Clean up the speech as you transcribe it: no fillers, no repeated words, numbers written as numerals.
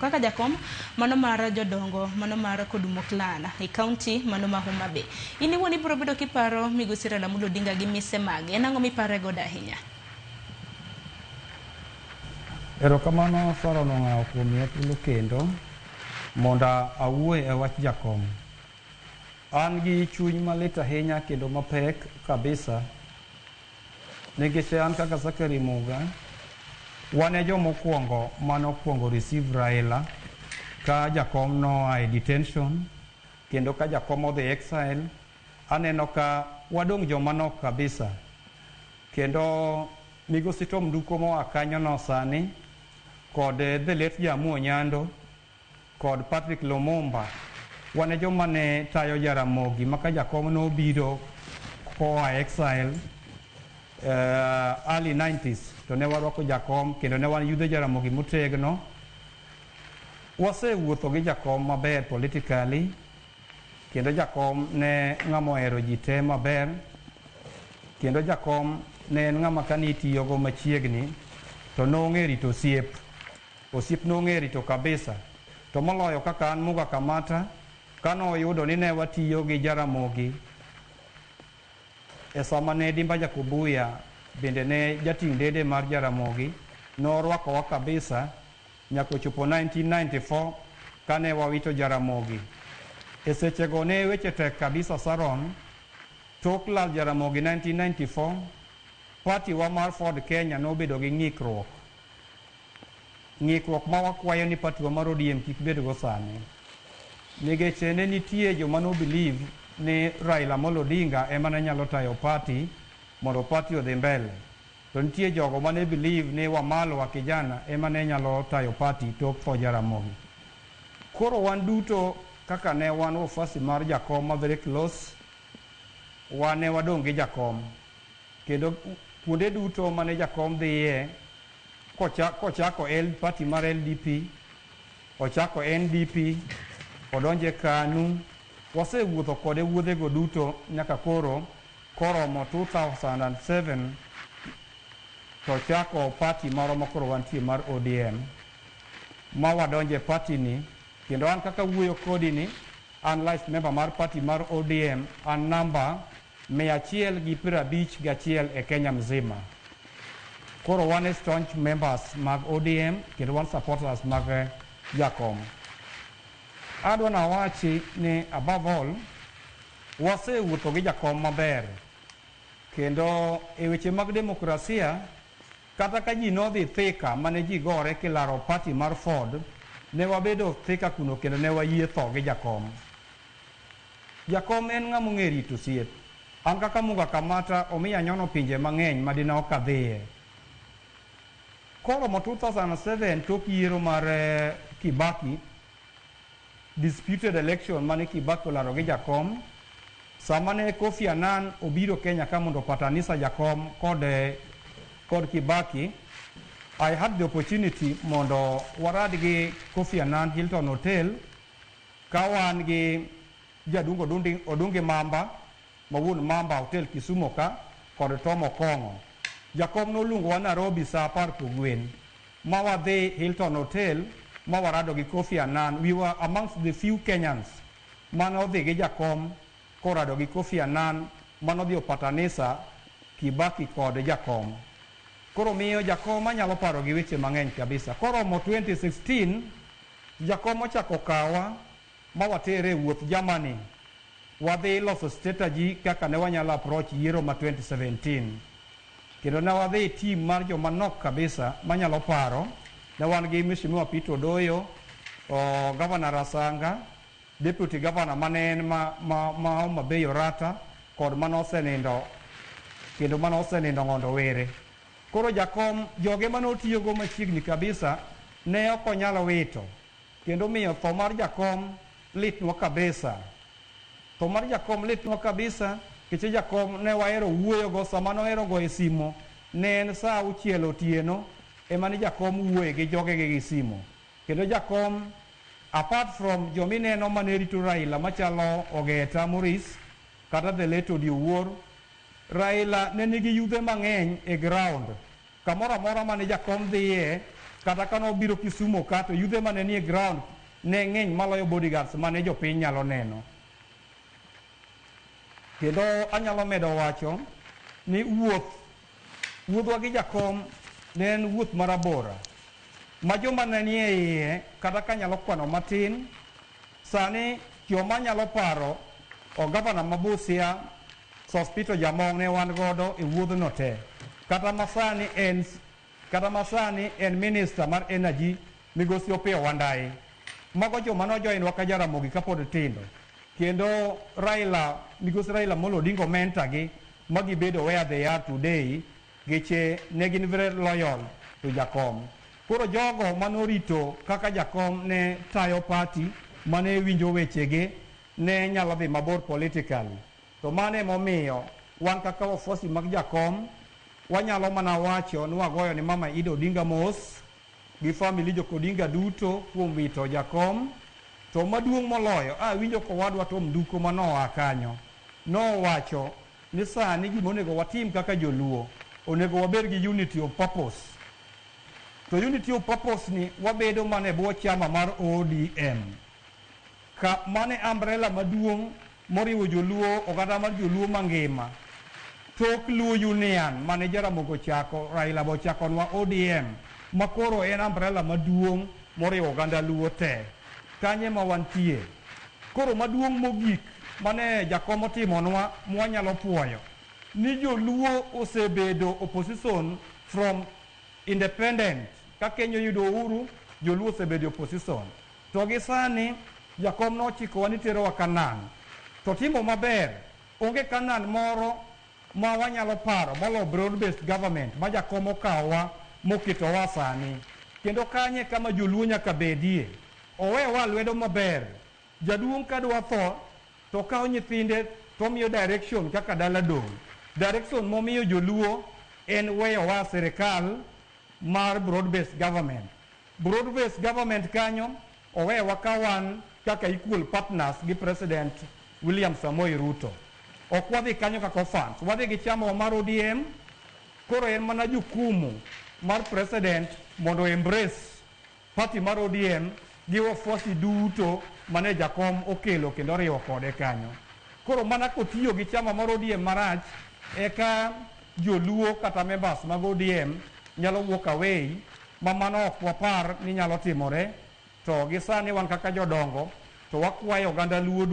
Kaka jakom mano mar jodongo mano mar Kodumo Clan e county mano ma Homa Bay. In iwuon ibiro bedo kiparo migosi Raila Amolo Odinga gi mise mage. En ang'o mipare godo ahinya? Erokamano Sharon Ong'awo kuom miya thuolo kendo mondo awuoye e wach jakom. An gi chuny malit ahinya kendo mapek kabisa nikech an kaka Zachary Muga wan e jomokwongo manokwongo receive Raila ka jakom noa e detention kendo ka jakom odhi exile. Aneno ka wadong' joma nok kabisa kendo migosi Tom Nduko moa kanyono sani kod the late Jamuo Nyando kod Patrick Lumumba wan e joma ne tayo Jaramogi ma ka jakom nobiro koa exile early 90s to ne warwako jakom kendo ne wan yudhe Jaramogi motegno. Wasewuotho gi jakom maber politically kendo jakom ne ng'ama ohero ji te maber kendo jakom ne en ng'ama kanitiyogo machiegni to nong'e rito osiep. Osiep nong'e rito kabisa. To moloyo kaka an Muga Kamata, kanoyudo ni ne watiyo gi Jaramogi e sama ne Dimba Jakobuya bende ne jating' dede mar Jaramogi, norwakowa kabisa nyaka ochopo 1994 kane wawito Jaramogi. E sechego ne weche tek kabisa Sharon, tok lal Jaramogi 1994, party wa mar Ford Kenya nobedo gi ng'ikruok. Ng'ikruok ma wakwayo ni party wa mar ODM kik bedgo sani. Nikech ne nitie joma no believe ni Raila Amolo Odinga ema ne nyalo tayo party mondo party odhi mbele. To nitie jogo mane believe ni Wamalwa kijana ema ne nyalo tayo party tok tho Jaramogi. Koro wan duto kaka ne wan wafuasi mar jakom ma very close, wan ne wadong' gi jakom. Kendo kuonde duto mane jakom dhiye kochako L, party mar LDP, ochako NDP, odonje KANU, wasewuotho kode wuodhego duto nyaka koro koromo 2007 to chako party moro ma koro wantie mar ODM ma wadonje party ni kendo an kaka wuoyo kodi ni an life member mar party mar ODM, an namba 151 e Kenya mzima. Koro wan e staunch members mag ODM kendo wan supporters mag jakom. Adwa nawachi ni above all wasewuotho gi jakom maber kendo e weche mag demokrasia kata ka ji nodhi Thika mane ji gore kilaro party mar Ford, ne wabedo Thika kuno kendo ne wayie tho gi jakom. Jakom en ng'ama ong'e rito osiep. An kaka Muga Kamata omiya nyono pinje mang'eny madine ok adhiye. Koromo 2007 tok yiero mar Kibaki, disputed election mane Kibaki olaro gi jakom, sama ne Kofi Annan obiro Kenya ka mondo opatanisa jakom kod Kibaki, I had the opportunity mondo warad gi Kofi Annan Hilton Hotel ka wan gi Jadungo Odungi Mamba ma wuon Mamba Hotel Kisumu ka kod Tom Okong'o. Jakom noluongowa Nairobi saa 10 kogwen ma wadhi Hilton Hotel ma warado gi Kofi Annan. We were amongst the few Kenyans mane odhi gi jakom korado gi Kofi Annan manodhi opatanisa Kibaki kod jakom. Koro miyo jakom anyalo paro gi weche mang'eny kabisa. Koromo 2016 jakom ochako kawa ma watere e wuoth Germany. Wadhi loso strategy kaka ne wanyalo approach yiero ma 2017. Kendo ne wadhi team mar joma nok kabisa manyalo paro. Ne wan gi Mheshimiwa Peter Odoyo, Governor Rasanga, Deputy Governor mane en ma Homa Bay Orata kod manosenindo kendo manosenindo Ng'ondo Were. Koro jakom joge manotiyogo machiegni kabisa ne ok onyal wito kendo miyo tho mar jakom litnwa kabisa. Tho mar jakom litnwa kabisa nikech jakom ne wahero wuoyogo sama nohero goyo simu ne en saa 6 otieno ema ne jakom wuoye gi jogege gi simu. Kendo jakom apart from jomineno mane rito Raila machalo Ogeta Maurice kata the late Odiwuor, Raila ne nigi yudhe mang'eny e ground. Kamoro amora mane jakom dhiye Kata ka nobiro Kisumo ka to yudhe mane nie ground ne ng'eny maloyo bodyguards mane jopiny nyalo neno. Kendo anyalo medo wacho ni wuodhwa gi jakom ne en wuoth marabora ma joma ne nie iye kata ka nyalo kwano matin sani joma nyalo paro o gavana ma Busia Sospeter Jamong ne wan godo e wuodhno te. Kata masani en minister mar energy migosi Opiyo Wandayi. Mago joma nojoinwa ka Jaramogi kapod tindo. Kendo Raila, migosi Raila Amolo Odinga mentor gi ma gibedo where they are today geche ne gin very loyal to jakom. Koro jogo manorito kaka jakom ne tayo party mane winjo wechege ne nyalo dhi mabor politically. To mano emomiyo wan kaka wafuasi mag jakom wanyalo mana wacho ni wagoyo ni Mama Ida Odinga mos gi family jok Odinga duto kuom wito jakom. To maduong' moloyo, awinjo kowadwa Tom Nduko manoa kanyo, nowacho ni sani gima onego watim kaka joluo, onego wabed gi unity of purpose. To unity of purpose ni wabedo mana e bwo chama mar ODM. Ka mane umbrella maduong' moriwo joluo, oganda mar joluo mangima. Tok Luo Union mane Jaramogi ochako, Raila be ochakonwa ODM, ma koro en umbrella maduong' moriwo oganda luo te. Kanye ma wantie. Koro maduong' mogik mane jakom otimonwa mwanyalo puoyo, ni joluo osebedo opposition from independent. Ka Kenya oyudo uhuru, joluo osebedo opposition. To gi sani, jakom nochikowa ni terowa Canaan. To timo maber, onge Canaan moro ma wanyalo paro molo broad based government ma jakom okawowa moketowa sani. Kendo kanye kama joluo nyaka bedie. Owewa lwedo maber. Jaduong' kadwa tho, to kawo nyithinde to miyo direction kaka dala dong'. Direction momiyo joluo en weyowa sirikal mar broad based government. Broad based government kanyo owewa ka wan kaka equal partners gi President William Samoei Ruto. Ok wadhi kanyo kaka orphans, wadhi gi chama mar ODM, koro en mana jukumu mar president mondo embrace party mar ODM gi wafuasi duto mane jakom okelo kendo oriwo kode kanyo. Koro mana kotiyo gi chama mar ODM marach, eka joluo kata members mag ODM nyalo walk away ma mano ok wapar ni nyalo timore. To gi sani wan kaka jodongo to wakwayo oganda luo duto